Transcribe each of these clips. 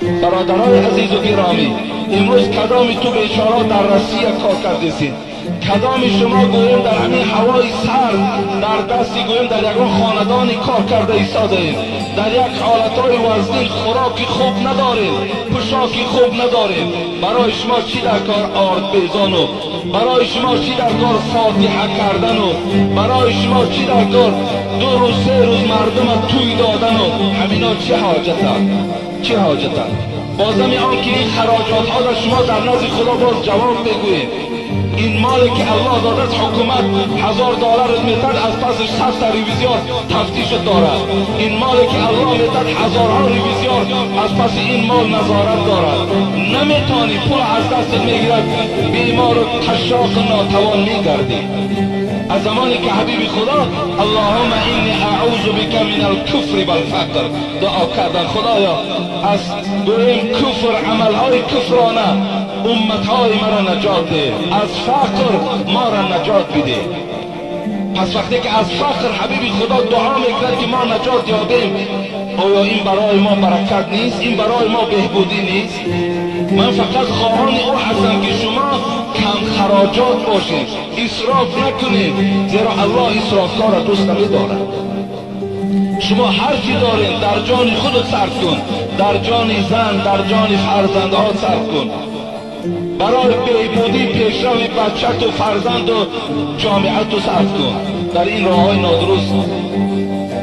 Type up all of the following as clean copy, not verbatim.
Бародарои азизу гиромӣ, имрӯз кадоми ту бечора дар Россия кор кардесед, кадоми шумо гӯем дар ҳамин ҳавои сард дар дасти гӯем дар ягон хонадоне кор карда истодаед, дар як ҳолатҳои вазнин хӯроки хуб надоред, пӯшоки хуб надоред, барои шумо чӣ дар кор ордбезону, барои шумо чӣ дар кор фотиҳа кардану, барои шумо чӣ дар кор 2 рӯз 3 рӯз мардума тӯй додану, ҳамино чӣ ҳоҷатанд? Чӣ ҳоҷатанд? Бозами он ки ин хароҷотҳо дар шумо дар назди Худо боз ҷавоб мегӯед. Ин моле ки Аллоҳ додааст, ҳукумат $1000 метад, аз пасаш 100 та ревизиёр тафтиш дорад. Ин моле ки Аллоҳ метад, ҳазорҳо ревизиёр аз паси ин мол назорат дорад. Наметавонӣ, пул аз дастат мегирад, бемору қашшоқу нотавон мегардӣ. Аз замоне ки ҳабиби Худо Аллоҳумма инни аъузу бика мин алкуфри валфақр дуо кардан, Худоё аз гӯем куфр, амалҳои куфрона умматҳои маро наҷот деҳ, аз фақр моро наҷот бидеҳ. Пас вақте ки аз фақр ҳабиби Худо дуо мекунад ки мо наҷот ёбем, оё ин барои мо баракат нест? Ин барои мо беҳбудӣ нест? Ман фақат хоҳони ӯ ҳастам ки шумо кам хароҷот бошед, исроф накунед, зеро Аллоҳ исрофкорро дӯст намедорад. Шумо ҳар чӣ доред дар ҷони худат сарф кун, дар ҷони зан, дар ҷони фарзандҳо сарф кун, барои беҳбудӣ пешрави бачату фарзанду ҷомиату сарф кун. Дар ин роҳҳои нодуруст,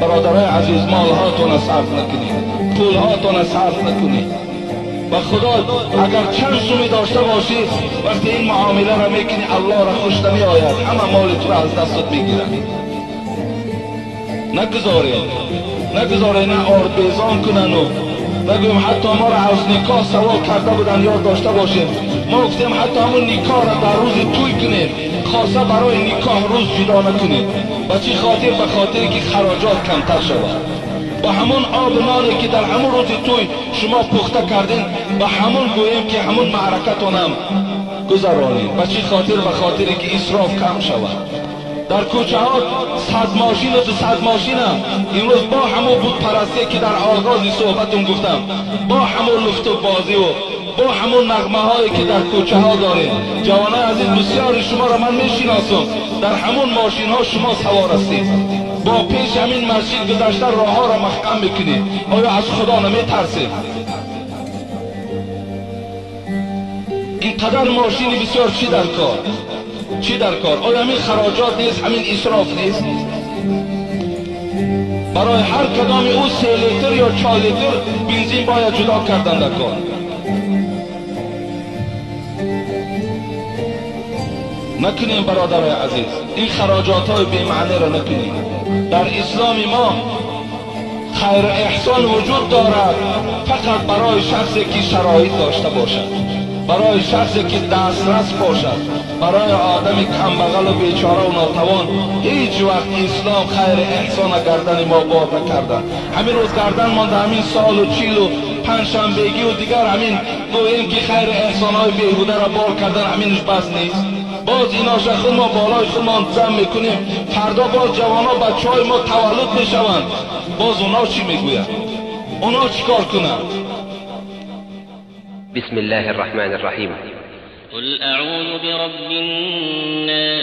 бародарои азиз, молҳоатонро сарф накунед, пулҳоатонро сарф накунед. Ба Худо агар чанд суми дошта бошӣ, вақте ин муомиларо мекунӣ, Аллоҳро хуш намеояд, ҳама моли туро аз дастат мегирад. Нагузоред, нагузоред на ордбезон кунану нагӯем. Ҳатто моро аз никоҳ савол карда буданд, ёд дошта бошем. Мо гуфтем ҳатто ҳамун никоҳро дар рӯзи тӯй кунед, хоса барои никоҳ рӯз ҷудо накунед. Ба чӣ хотир? Ба хотире ки хароҷот камтар шавад. Ба ҳамун обу ноне ки дар ҳамун рӯзи тӯй шумо пухта кардем, ба ҳамун гӯем ки ҳамун маъракатонам гузаронед. Ба чӣ хотир? Ба хотире ки исроф кам шавад. Дар кӯчаҳо 100 мошину 200 мошина имрӯз бо ҳамун бутпарастие ки дар оғози суҳбатум гуфтам, бо ҳамун луфту бозиву бо ҳамун нағмаҳое ки дар кӯчаҳо дорем. Ҷавонои азиз, бисёри шуморо ман мешиносам, дар ҳамун мошинҳо шумо савор ҳастед, бо пеш ҳамин масҷид гузашта роҳҳоро маҳкам мекунед. Оё аз Худо наметарсед? Ин қадар мошини бисёр чӣ дар кор? Чӣ дар кор? Оё ҳамин хароҷот нест, ҳамин исроф нест? Барои ҳар кадоми ӯ 3 литр ё 4 литр бензин бояд ҷудо кардан дар кор. Накунем, бародарои азиз, ин хароҷотҳои бемаъниро накунем. Дар исломи мо хайру эҳсон вуҷуд дорад фақат барои шахсе ки шароит дошта бошад, барои шахсе ки дастрас бошад. Барои одами камбағалу бечорау нотавон ҳеҷ вақт ислом хайри эҳсона гардани мо бор накарда. Ҳамин рӯз гардан монда ҳамин солу чилу панҷшанбегию дигар ҳамин гӯем ки хайри эҳсонҳои беҳударо бор кардан, ҳаминаш бас нест. Боз иноша худ мо болои худмон зам мекунем, фардо боз ҷавонҳо, бачаҳои мо таваллуд мешаванд, боз онҳо чӣ мегӯянд? Онҳо чӣ кор кунанд? بسم الله الرحمن الرحيم. قل أعوذ برب الناس.